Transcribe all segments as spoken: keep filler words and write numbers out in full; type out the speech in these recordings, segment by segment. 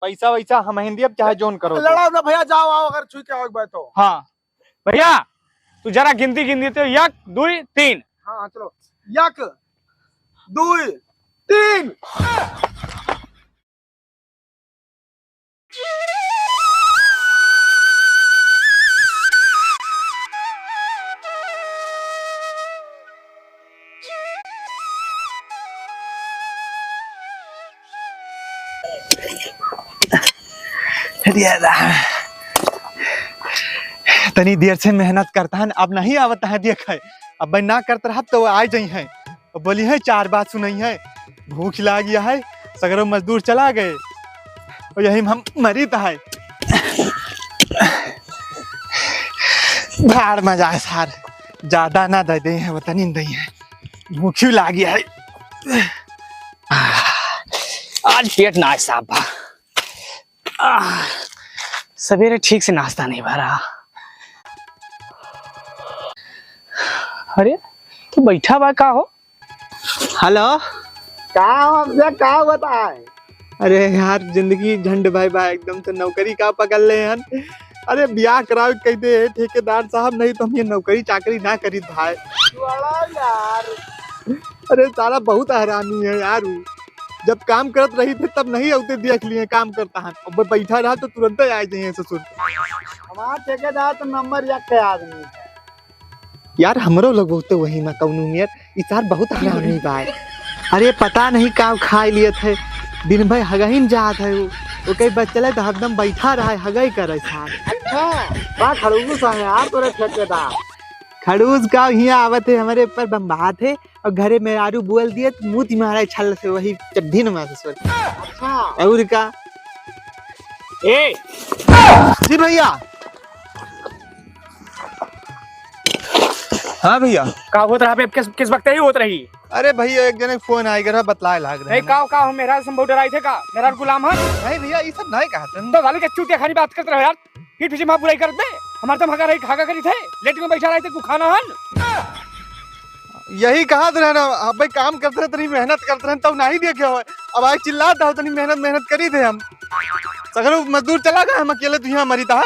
पैसा वैसा हमहिन दियब, चाहे जौन करो। लड़ाओ ना भइया, जाओ आओ, अगर छुई के आओ एक बार तो। हाँ भइया, तू जरा गिनती गिन देते हो, एक, दुई, तीन। हाँ, हाँ, चलो, एक, दुई, तीन। अरे राम, तनी देर से मेहनत करत हन, अब नहीं आवत है, देख है, अब ना करत रहब तो आ जइहैं, बोलिहैं चार बात सुनइहैं, भूख लाग गया है, सगरो मजदूर चला गए, और यही में हम मरित है। भाड़ में जाए सार, ज्यादा ना दे दे हैं, वतनी दे हैं, भूखी लागी है। आज पेट ना साफ बा। आह, सवेरे ठीक से नाश्ता नहीं भरा। अरे, तू बैठा बा का हो? हेलो। का हो भैया, का होता है? अरे यार, जिंदगी झंड भाई बा, एकदम से नौकरी का पकड़ ले हन। अरे, ब्याह करावे के कह दे ठेकेदार साहब, नहीं तो हम ये नौकरी चाकरी ना करीत भाई। बड़ा यार। अरे, साला बहुत हरामी है यार उ। जब काम करत रही थे, तब नहीं होते देख लिए काम करता है। अब बैठा रहा तो तुरंत आ जाइए ससुर। हमारा ठेकेदार तो नंबर एक के आदमी है। यार, हमरो लगवते वही में कौनो नियर, ई सार बहुत हरामी बा। अरे, पता नहीं का खाए लिए थे, दिन भर हगहिन जात है वो, ओके बस चले तो हरदम बैठा रहा है, हगई करे सार। अच्छा, बा खड़ूस है यार तोरे ठेकेदार। खड़ूस का हियाँ आवत है, हमरे ऊपर बम्बात है, और घरे मेहरारू बोल दिए तो मुँह मारे छल से वही चड्ढी न मारे ससुर। अच्छा। और का? ए! जी भैया। हाँ भैया। का होत रहा बे? किस, किस वक्त यही होत रही? अरे भैया, एक जने फोन आए रहा, बतलाए लाग रहे नहीं, हैं। का, का हम मेहरारू से बहुत डराई थे का? मेहरारू गुलाम है? नहीं भैया, ये सब नहीं कहा तुम। तो साले के चूतिया खानी बात करते रहो यार। पीठ पीछे माँ बुराई करत बे, हमार तो हगा रही, हगा करी थे, लेट में बैठा रही थे, कुखाना हन। यही कहा तो रहना, अब भाई काम करते रहे, तनी मेहनत करते रहे, तब नहीं देखे हो। अब आज चिल्लात हो, तनी मेहनत, मेहनत करी थे हम। सगरो मजदूर चला गया, हम अकेले तू यहाँ मरी था।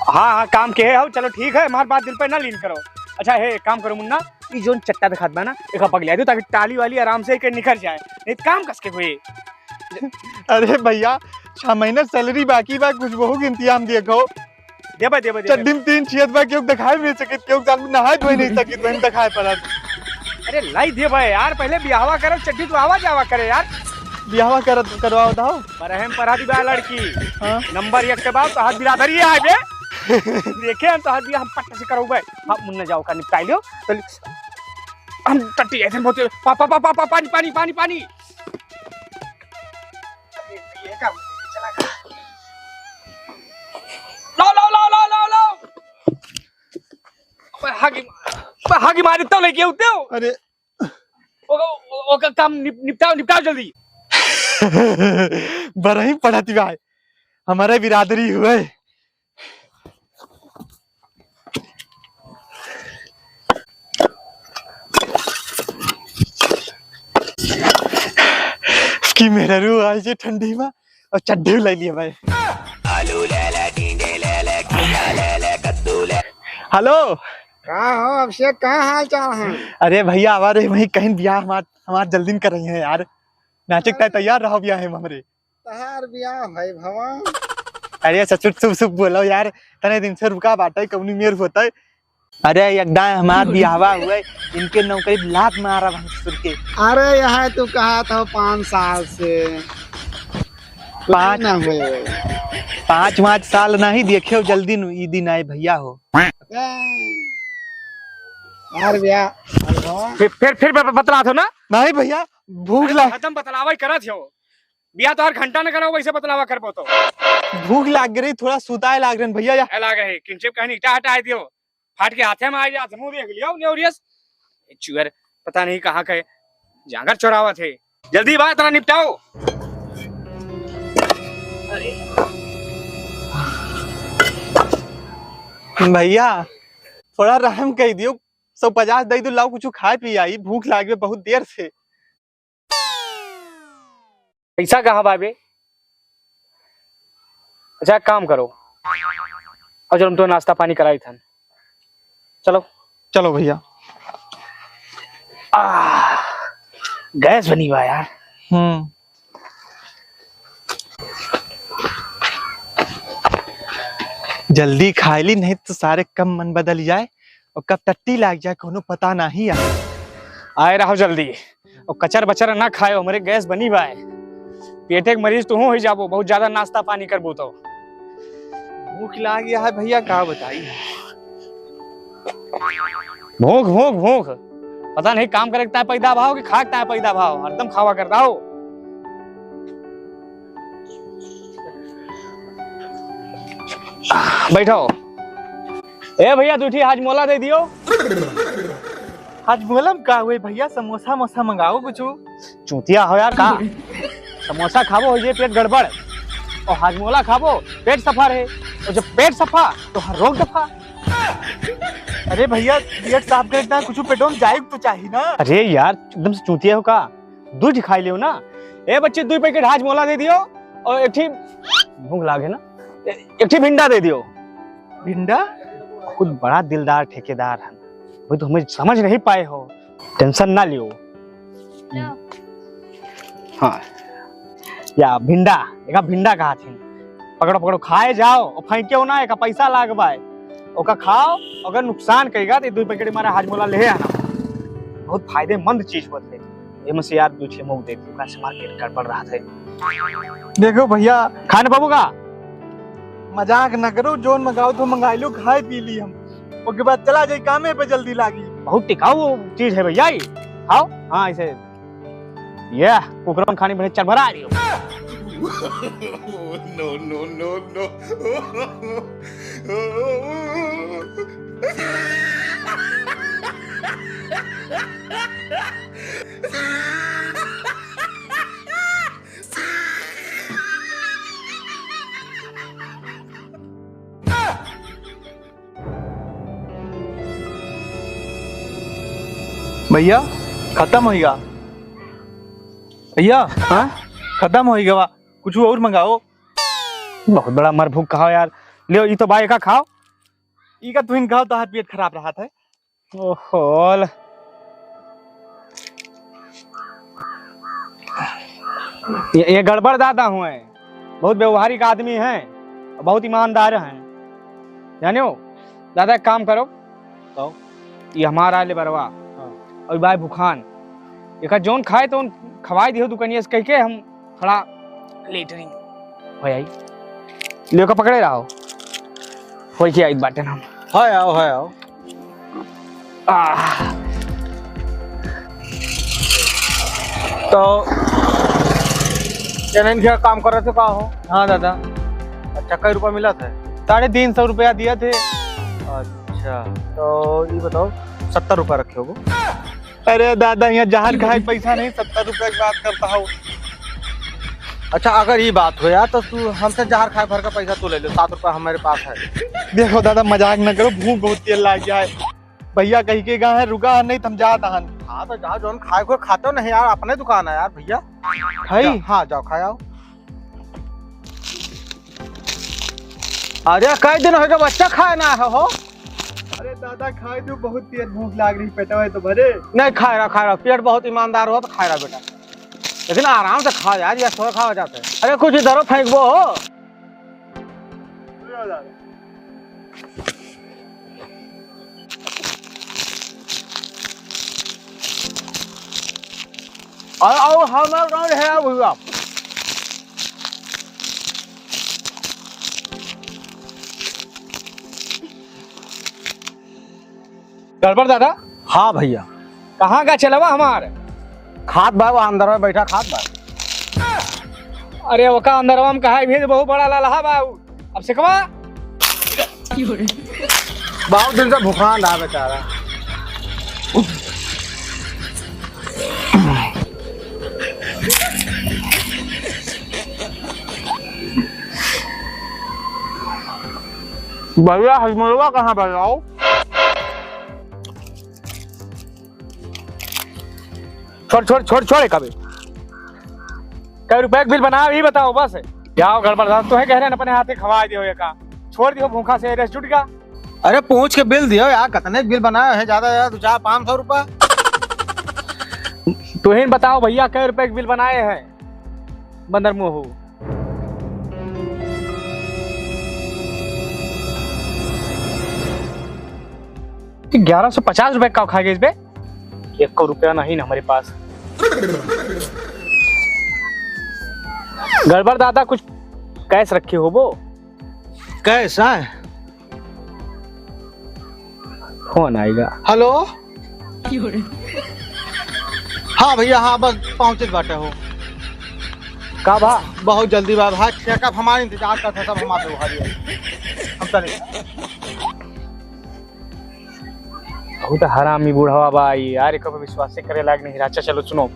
हाँ, हाँ, काम के है, चलो ठीक है, हमार बात दिल पे ना लीन करो। अच्छा, हे, काम करो मुन्ना, ई जोन चट्टा दिखात बा ना, एका पगलिया दो, ताकि टाली वाली आराम से एके निकल जाए, नहीं तो काम कस के हुए। अरे भैया, छह महीना सैलरी बाकी बा, कुछ वहू के इंतजाम देखो। देबे, देबे, देबे। चड्ढी में तीन छियत बा, केहू देखाए नहीं सकित, केहू साल में नहाए धोए नहीं सकित, वही में देखाए पड़त। अरे लाई देबे यार, पहले बियाहवा करो, चड्ढी तो आवा जावा करे यार। बियाहवा कर, करवाओ दाओ। पर हम पढ़ा दी बा लड़की। हाँ। नंबर एक के बाद तो हाथ बिरादरी है बे। देखे हम तो हाथ बिया हम पट्ट से करौबे। आप मुन्ना जाओ का निपटाई लियो। तो हम टट्टी ऐसे बहुत पा, पा, पा, पा, पा, पानी, पानी, पानी, पानी। अरे, ये क्या? चला गया। लो, लो, लो, लो, लो, लो। ओए, हागी, ओए, हागी मारी तो लेके उठते हो। अरे। ओका, ओका काम निप-, निपटाओ, निपटाओ जल्दी। बरही पढ़ती भाई, हमारे बिरादरी हुए। कि मेहरारू आई जे ठंडी में और चड्ढी लाई लिए भाई। आलू ले ले, टिंडे ले ले, खीरा ले ले, कद्दू ले। हेलो। का हो अभिषेक, का हाल चाल है? अरे भैया, हमारे वहीं कहीं बियाह हमार, हमार जल्दी में कर रही है यार। नाचे के तैयार रहो, बियाह है हमरे। तहार बियाह है भवा। अरे ससुर, शुभ शुभ बोलो यार, तने दिन से रुका बाटे, कौनी मेर होता है। अरे एकदम हमार बियाहवा हुए, इनके नौकरी लात मारा हम ससुर के। अरे यह तू कहा था पाँच साल से, कुछ पाँच ना हुए। पाँच पाँच साल नहीं देखे हो, जल्दी नु ई दिन आए भैया हो। ए, यार भैया, फिर, फिर, फिर ब-, बतला दो ना। नहीं भैया, भूख अरे ला- खत्म बतलावा ही करत हो। बिया तो हर घंटा न करो, वैसे बतलावा करबो तो। भूख लाग रही, थोड़ा सुताए लाग रहे हैं भैया। या ए लाग रहे, किंचे कहीं ईटा हटाए दियो। फाट के हाथे में आ जात, मुंह देख लियो, नेवरियस। ए चुअर, पता नहीं कहाँ के जांगर चोरावत है। जल्दी बा, इतना निपटाओ। भैया, थोड़ा रहम कह दियो, सौ पचास दे दो, लाओ कुछ खाए पी आई, भूख लागे बहुत देर से। पैसा कहाँ बा बे? अच्छा, एक काम करो, अब चलो हम तो नाश्ता पानी कराई थन। चलो। चलो भैया। आह, गैस बनी बा यार। हम्म। जल्दी खाइली, नहीं तो सारे कब मन बदल जाए और कब टट्टी लाग जाए, कोनो पता नहीं यार। आए रहो जल्दी, और कचर बचर ना खायो, हमरे गैस बनी बाय। पेटे के मरीज तुहूँ हो जाबो, बहुत ज्यादा नाश्ता पानी करबो तो। भूख लाग गया है भैया, का बताई। भूख, भूख, भूख। पता नहीं काम करे के ताय पैदा भाव कि खाए के ताय पैदा भाव, हरदम खावा करता हो। बैठो। ए भैया, दू ठी हाजमोला दे दियो। हाजमोला में का हुए भैया, समोसा मोसा मंगाओ कुछ। चूतिया हो यार का? समोसा खाबो हो ये पेट गड़बड़, और हाजमोला खाबो पेट सफा रहे, और जब पेट सफा तो हर रोग दफा। अरे भैया, पेट साफ करे ना, कुछ पेटो में जाए तो चाहिए ना। अरे यार, एकदम से चूतिया हो का? दू ठी खाई लियो ना। ए बच्चे, दू पैकेट हाजमोला दे दियो और एक ठी, भूख लागे ना, ए-, एक ठी भिंडा दे दियो। भिंडा? खुद बड़ा दिलदार ठेकेदार है, वही तो हमें समझ नहीं पाए हो। टेंशन ना लियो। लो। हाँ, या भिंडा, एका भिंडा कहा थी, पकड़ो, पकड़ो, खाए जाओ और फेंके ना, एका पैसा लाग बाय, ओका खाओ, अगर नुकसान करेगा तो दू पैकेट हमारा हाजमोला ले आना, बहुत फायदेमंद चीज होत है। एमे से यार दू छे मऊ दे दू, काहे से मार्केट गड़बड़ रहत है। देखो भैया, खाने बाबू का मजाक न करो, जोन मंगाओ तो मंगाई लो, खाए पी ली हम, ओके बाद चला जाई कामे पे जल्दी लागी। बहुत टिकाऊ चीज है भैया ये, खाओ। हाँ, इसे ये कुकरम खानी बने चरभरा रही हो। No, no, no, no। भैया, खत्म होइगा। भैया, हाँ? खत्म होइगा, कुछ और मंगाओ। बहुत बड़ा मरभूख कहा यार। लियो, ई तो भाई का खाओ। ई का तुहिन खाओ, तोहार पेट खराब रहत है। ओहो, ल-, ये, ये गड़बड़ दादा हुए, बहुत व्यवहारिक आदमी हैं, बहुत ईमानदार हैं, जानियो। दादा, एक काम करो, बताओ। ये हमारा लेबरवा, हाँ। और भाई भुखान, एका जौन खाए तो खवाई दियो दुकानिया से कह के हम थोड़ा लेटरिन हो आई। लेका पकड़े रहो। होई के आइत बाटे ना। हाय आओ, हाय आओ। आह। तो चैनल के काम कर रहे थे का हो? हाँ दादा। अच्छा, कई रुपया मिला था? साढ़े तीन सौ रुपया दिया थे। अच्छा, तो ये बताओ, सत्तर रुपया रखे हो? अरे दादा, यहाँ जहर खाए के पैसा नहीं, सत्तर रुपया की बात करता हो। अच्छा, अगर ये बात हो यार, तो तू हमसे जहर खाए भर का पैसा तू ले लो, सात रुपया हमारे पास है। देखो दादा, मजाक न करो, भूख बहुत तेज लाग गया है। भैया कही के गा है, रुका है, नहीं तो हम जात हन। हाँ तो जाओ, जौन खाए को खाते हो नहीं यार, अपने दुकान है यार भैया। खाई? जा, हाँ, जाओ खाए आओ। अरे, कई दिन होइगा बच्चा खाए ना है हो? अरे दादा, खाए दो, बहुत तेज भूख लाग रही, पेटवा है तो भरे। नहीं, खाए रहा, खाए रहा, पेट बहुत ईमानदार हो तो खाए रहा बेटा, लेकिन आराम से खा यार, ये सोए खावा जाता है। अरे, कुछ इधरो फेंकबो हो। आओ, आओ, हमार गाँव है, आओ भैया। गड़बड़ दादा। हाँ भैया। कहाँ का चेलवा हमार? खात बा, वो अंदर में बैठा खात बा। अरे ओका अंदरवा में कहा भेज, बहुत बड़ा ललहा बा उ। अब सिकवा। बहुत दिन से भुखान रहा बेचारा। भैया, हजमोलवा कहाँ बा? लाओ। छोड़, छोड़, छोड़, छोड़, कभी। रुपए के बिल बनाओ, ई बताओ बस। जाओ गड़बड़ दादा, तोहे कह रहे हैं अपने हाथे खवाए दियो ये का। छोड़ दियो भूखा से, रेस जुट गया। अरे पूछ के बिल दियो यार, कितने बिल बनाए हैं? ज्यादा, ज्यादा दो चार पाँच सौ रुपया। तुहिन बताओ भैया, कै रुपए के बिल बनाए हैं बंदर मुंह? ग्यारह सौ पचास रुपए का खा गए इस बे। एक को रुपया नहीं ना हमारे पास। गड़बड़ दादा, कुछ कैश रखे हो वो? कैश है? फोन आएगा। हेलो। हाँ भैया, हाँ, बस पहुँचे बाटे हो। का बा? बहुत जल्दी बा भाई, ठेका हमारे इंतजार करता, सब हमारे उधारी है। हम चले। बहुत हरामी बुढ़वा बा ई यार, एको पे विश्वास करे लायक नहीं। अच्छा चलो सुनो,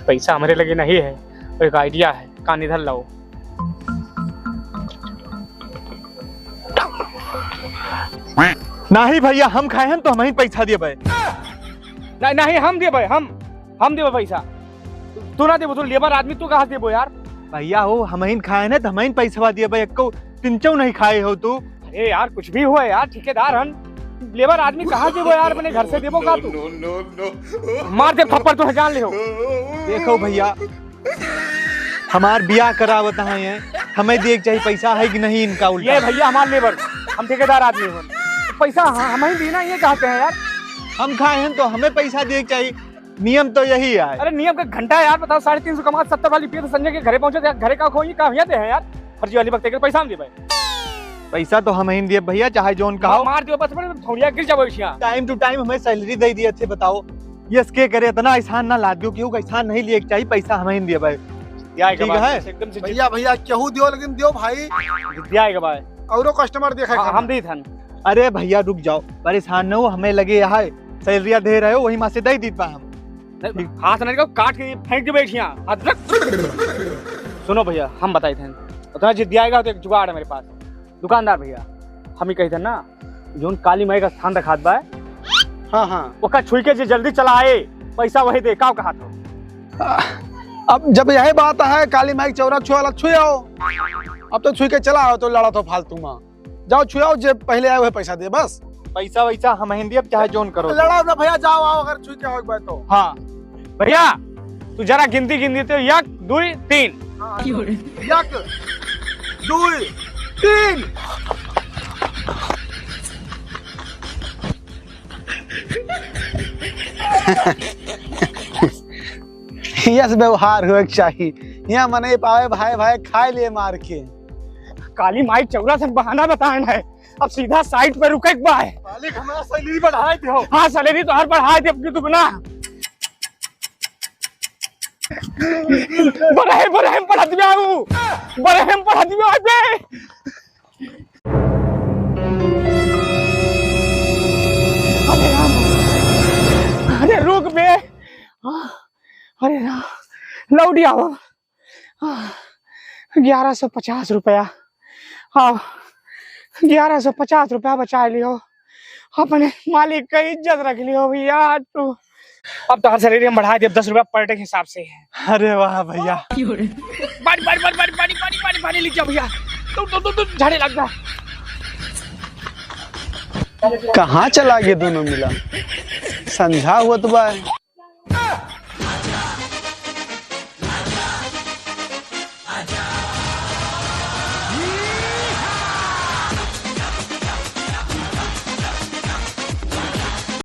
पैसा हमरे लगे नहीं है, एक आइडिया है, कान इधर लाओ। नहीं भैया, हम खाए हैं तो हम ही पैसा दिए भाई। नहीं, नहीं, हम दिए भाई, हम, हम दिए पैसा। तू ना देबो, तू लेबर आदमी, तू कहाँ से देबो यार? भैया हो, हमहिन खाए ना, तो हमहिन पैसवा दिए भाई, एको तिनचौ नहीं खाए हो तू। अरे यार, कुछ भी हो यार, ठेकेदार हन, लेबर आदमी कहाँ से देबो यार, अपने घर से देबो का तू? No, no, no, no। मार दे थप्पड़, तू जान ले हो। देखो भैया, हमार बियाह करावत हैं, हमें दिए के चाहिए पैसा, है कि नहीं इनका उल्टा? ये भैया हमार लेबर, हम ठेकेदार आदमी हो, पैसा ह-, हम ही देना, ये कहते हैं यार। हम खाए हैं तो हमें पैसा दिए के चाहिए। नियम तो यही है। अरे नियम का घंटा है यार, बताओ, साढ़े तीन सौ कमा, सत्तर वाली पिए तो संजय के घरे पहुंचे थे, घरे का खोई का भैया दे हैं यार, फर्जी वाली वक्त के पैसा हम दे भाई। पैसा तो हम ही दिए भैया, चाहे जोन कहो। मार दियो बस, बड़े थोड़िया गिर जाबो इसिया। Time to time हमें salary दे दिए थे, बताओ। Yes के करे, इतना एहसान ना लाद दियो, केहू का एहसान नहीं लिए के चाहिए, पैसा हम ही दिए भाई। दिया है ठीक है? एकदम से भैया, भैया, केहू दियो, लेकिन दियो भाई। दिया है भाई। औरो customer देखा हाँ, हम दी थन। अरे भैया रुक जाओ, परेशान न हो, हमें लगे यहाँ salary दे रहे हो, वही मा से दे दीत बा हम। नहीं, हाथ नहीं काट के फेंक के बैठिया, हाथ रख। सुनो भैया, हम बताए थे, उतना जिद दियाएगा तो एक जुगाड़ है मेरे पास। दुकानदार भैया, हम ही कही थे ना, जोन काली माई का स्थान रखात बा, हाँ, हाँ। ओका छुई के जे जल्दी चला आए, पैसा वही दे, का कहा तो? अब जब यही बात है, काली माई के चौरा छुआ वाला छुए आओ, अब तो छुई के चला आओ, तो लड़ा तो फालतू मा। जाओ छुआओ, जे पहले आए वह पैसा दे बस। पैसा वैसा हम ही दिए, अब चाहे जोन करो। लड़ाओ ना भैया, जाओ आओ, अगर छुई के आओ एक बार तो। हाँ भैया, तू जरा गिनती गिन देते हो, एक, दुई, तीन। हाँ, एक, दुई, तीन। यस व्यवहार होए के चाही। यहाँ मने पावे भाई भाई खाए लिए मार के। काली माई चौरा से बहाना बताएन है, अब सीधा site पे रुके के बा है। मालिक, हमारा salary बढ़ाए दो। हाँ, salary तो हर बढ़ाए दे, अपनी दुगना। बरहम, बरहम पढ़त में आऊ, बरहम पढ़त में आऊ बे। अरे राम, अरे रुक बे। अरे राम, लौट आओ। ग्यारह सौ पचास रुपया। हाँ, ग्यारह सौ पचास रुपया बचा लियो। अपने मालिक का इज्जत रख लियो भैया तू। अब तो हर salary हम बढ़ा दे, दस रुपया per day के हिसाब से। अरे वाह भैया। बारी, बारी, बारी, बारी, बारी, बारी, बारी, बारी ले जाओ भैया। तू, तू, तू, तू झाड़े लग जा। कहाँ चला गए दोनों मिला? संझा हुआ तो बा।